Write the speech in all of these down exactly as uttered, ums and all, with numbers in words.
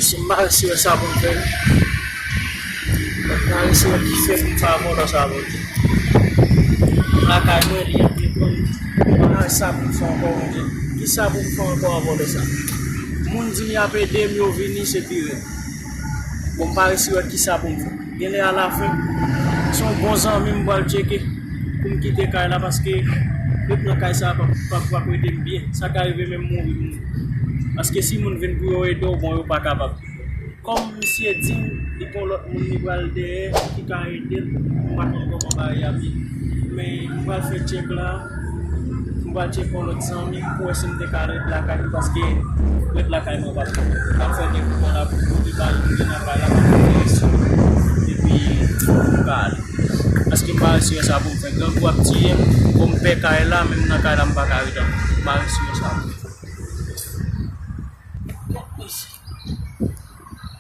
Si m pa resi wè sa pou m fè, m pa resi wè ki fè pou m fè a vòlò sa, Bondye. Lakay mwen, li ap depann. M pa resi sa pou m fè ankò, Bondye. Ki sa pou m fè ankò a vòlò sa? Moun di m y ap ede m, yo vini, se pire. Bon, m pa resi wè ki sa pou m fè. Genlè alafen, se yon bon zanmi m pral tcheke pou m kite kay la, paske ret nan kay sa p ap, p ap, p ap ede m byen. Sa ka rive menm mouri pou mwen. Paske si moun vin pou yo ede w, bon, yo pa kapab. Kòm misye di m, li gen yon lòt moun li pral dèyè ki ka ede l, m pa konn kòman bagay ap ye. Men m pral fè tchèk la. M pral tcheke yon lòt zanmi pou wè si m te ka ret lakay li, paske ret lakay mwen p ap bon. M ap fè de kou konn ap pote bal pou vin nan kay la, m ap fè isi. Epi m ka ale. Paske m pa resi wè sa pou m fè. Grangou ap tiye m, bon, m pè kay la, menm nan kay la, m pa ka ret ankò. M pa resi wè sa pou m fè. Kèt mesye.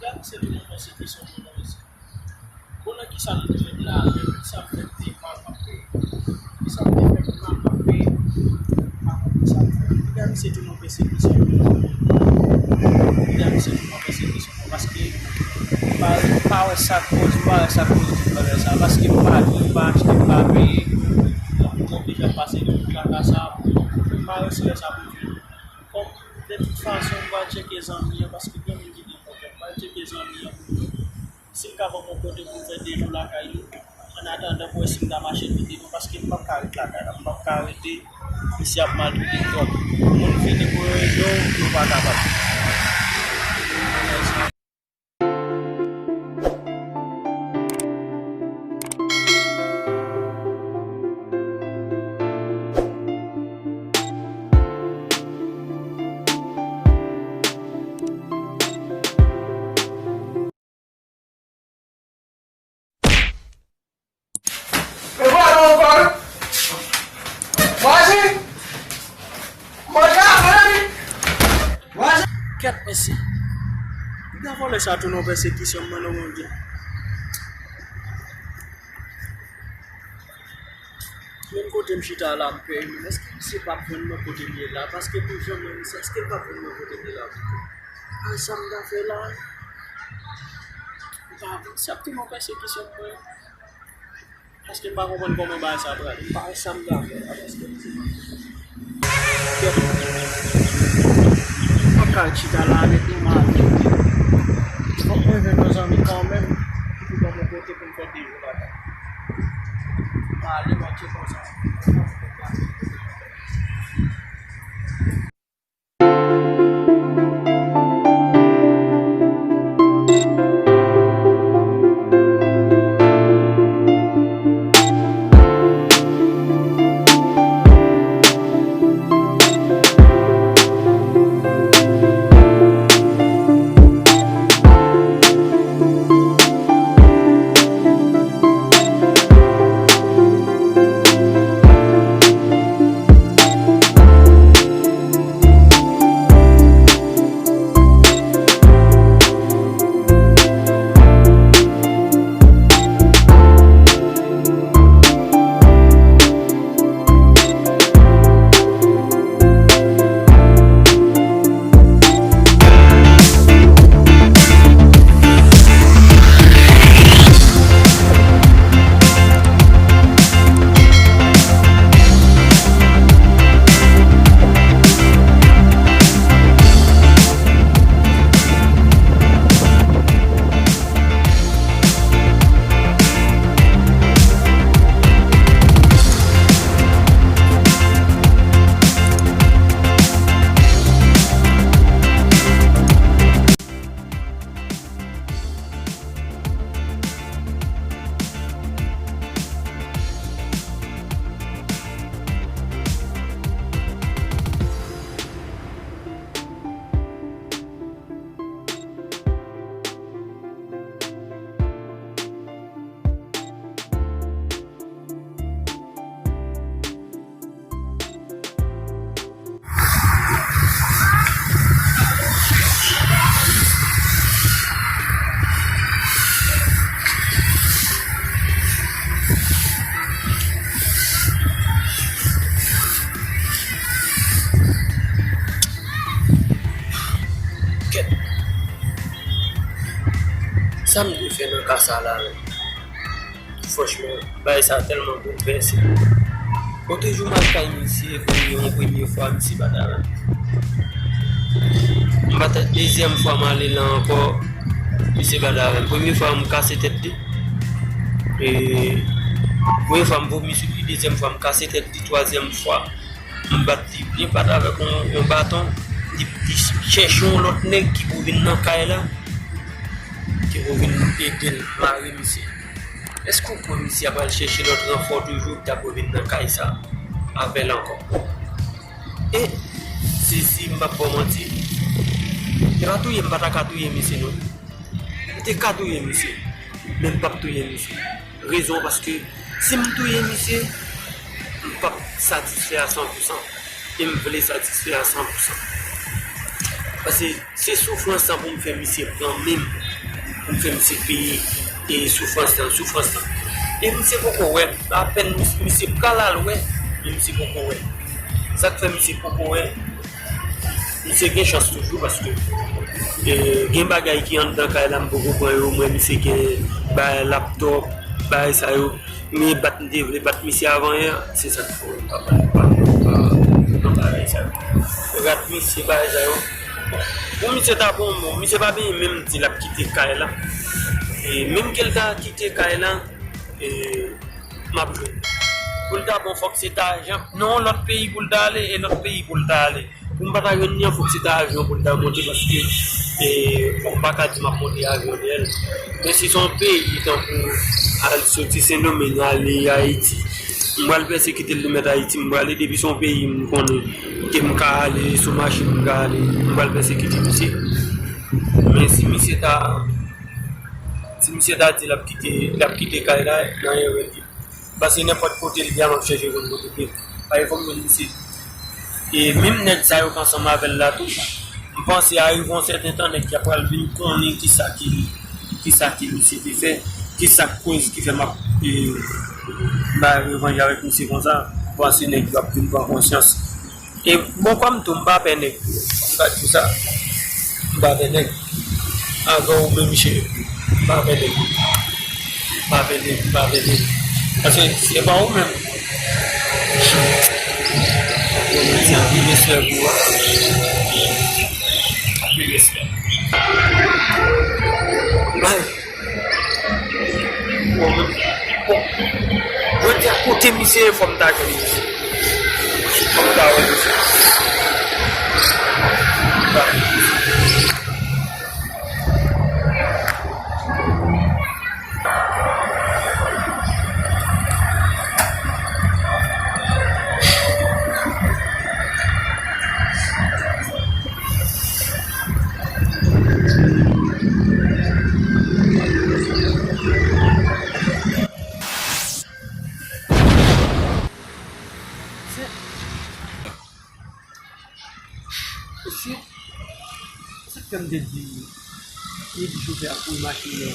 Gade se de yon pèsekisyon pou nou mesye. Bon, nan kisa nou te ret la menm? Kisa m fè m te mal m ap peye? Kisa m te fè m mal m ap peye? M pa konn kisa m fè. Piga misye tou nan pèsekisyon. Piga misye tou nan pèsekisyon. Paske m pa, m pa wè sa k koz, m pa wè sa k koz tout bagay sa. Paske m pa jwe, m pa achte, m pa peye. Donk, m oblije ap pase tout traka sa. M pa resi wè sa pou m fè. Kòm, de tout fason, m pral tcheke zanmi an, paske gen moun ki gen pwoblèm. M pral tcheke zanmi an pou m wè. Si l ka ban m yon kote pou m fè de jou lakay li, annatandan pou wè si m ka mache kite nou, paske m p ap ka ret lakay la, m p ap ka rete, misye ap maltrete m twòp. Moun vini pou yo ede w, yo pa kapab. E vwala ankò wi. Vwazen! Manje a fè wi. Vwazen! Kèt mesye. Piga vòlè sa tou nan pèsekisyon m, mwen non, Bondye. Menm kote m chita la, m pè wi. Èske misye p ap jwenn mwen kote m ye la? Paske pou jan mwen, èske l p ap jwenn mwen kote m ye la? Ay, sa m ta fè la? M pa, se ap tounen yon pèsekisyon pou mwen. Paske m pa konprann kòman bagay sa prale. M pa wè sa m ta fè la, paske m se pa. Kèt. M pa ka chita la avèk yon mari. Fòk mwen jwenn yon zanmi kanmenm ki pou ban m yon kote pou m fè de jou lakay. M ale, m ap tcheke yon zanmi. Sa m dwe fè nan ka sa la menm? Franchman, bagay sa tèlman boulvèse. Lòt jou m al kay misye pou yon premye fwa, misye pa t avè m. M pa t, dezyèm fwa m ale la ankò, misye pa t avè m. Premye fwa m kase tèt li. E, premye fwa m vomi sou li, dezyèm fwa m kase tèt li, twazyèm fwa, m bat li byen bat avèk yon, yon baton. Li, li chèche yon lòt nèg ki pou vin nan kay la, ki pou vin ede l mare misye. Èske w kwè misye ap al chèche lòt ranfò toujou ki ta pou vin nan kay sa avè l ankò? E si, si m p ap ba w manti, e pa touye, m pa ta ka touye misye non. M te ka touye misye, men m p ap touye misye. Rezon paske si m touye misye, m p ap satisfè a san pou san. E m vle satisfè a san pou san. Paske se soufrans lan pou m fè misye pran men m, pou m fè misye peye, e soufrans lan, soufrans lan. E misye poko wè, apèn mis-, misye pral al wè, men misye poko wè. Sa k fè misye poko wè, misye gen chans toujou paske, e, gen bagay ki anndan kay la m poko pran yo, m wè misye gen bagay laptòp, bagay sa yo. Men bat m te vle bat misye avan yè, se sa k fè m pa, pa, pa, pa, pa nan bagay sa yo. Rat misye, bagay sa yo. Bon, misye ta bon, bon, misye pa bezwen menm di l ap kite kay la. E menm ke l ta kite kay la, e, m ap jwenn. Pou l ta bon, fòk se ta ajan nan yon lòt peyi pou l ta ale, e lòt peyi pou l ta ale. Pou m pa ta jwenn li an, fòk se ta avyon pou l ta monte, paske, e, m pa ka di m ap monte avyon dèyè l. Men si se yon peyi tankou al soti Sendomeng ale Ayiti, m pral pèsekite l li mèt Ayiti, m prale, depi se yon peyi m konnen ke m ka ale sou machin, m ka ale, m pral pèsekite misye. Men si misye ta, si misye ta di l ap kite, l ap kite kay la, nan erè li. Paske nenpòt kote l ye a, m ap chèche konn kote l ye. Pa gen fò m jwenn misye. E menm nèg sa yo k ansanm avè l la tou, m panse arive yon sèten tan, nèg yo pral vin konnen kisa ki, kisa ki misye te fè, kisa k koz ki fè m ap, e, bay revanj avèk misye konsa. M panse nèg yo ap vin pran konsyans. E bon, kòm tou, m pa pè nèg. M pa di w sa. M pa pè nèg. Avè w menm, cheri. M pa pè nèg. M pa pè nèg, m pa pè nèg. Paske se pa ou menm. Bon, mèsi, anpil respè pou ou. Anpil respè. Bay. Bon, bon. Jodi a kote misye ye, fò m ta jwenn misye. Fò m ta wè misye. Mesye, sa k fè m te di, li di chofè a pou machin nan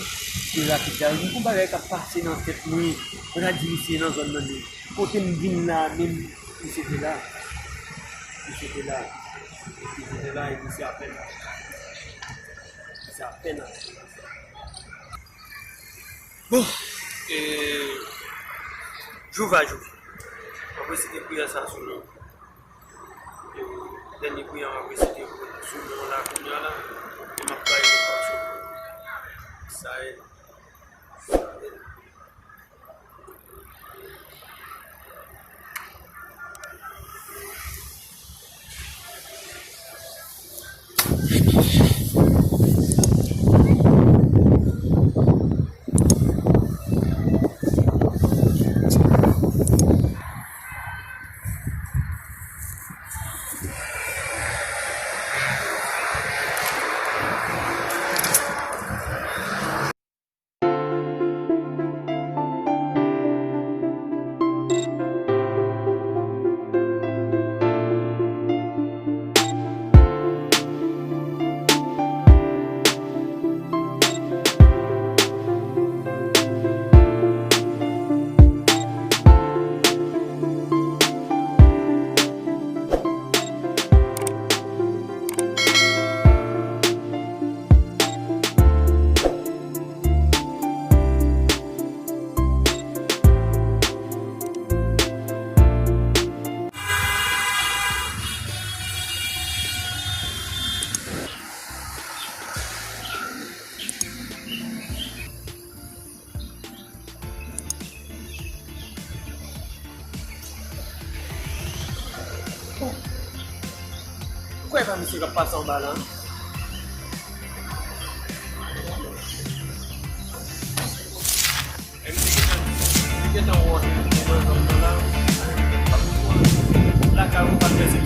pi rapid la. Yon bagay k ap pase nan tèt mwen, mwen ta di misye nan zòn nan li. Kote m vin la menm, misye te la. Misye te la. Misye te la, e misye apèn. Misye apèn la. Bon, e, jou va jou. Mwen resite priyè sa sou nou. E, dènye priyè mwen resite sou nou la kounye a la, e m ap bay nou kòb sou sa e, sa e. Ou kwè pa misye k ap pase anba la? Gentan wè, lakay ou pa fè se.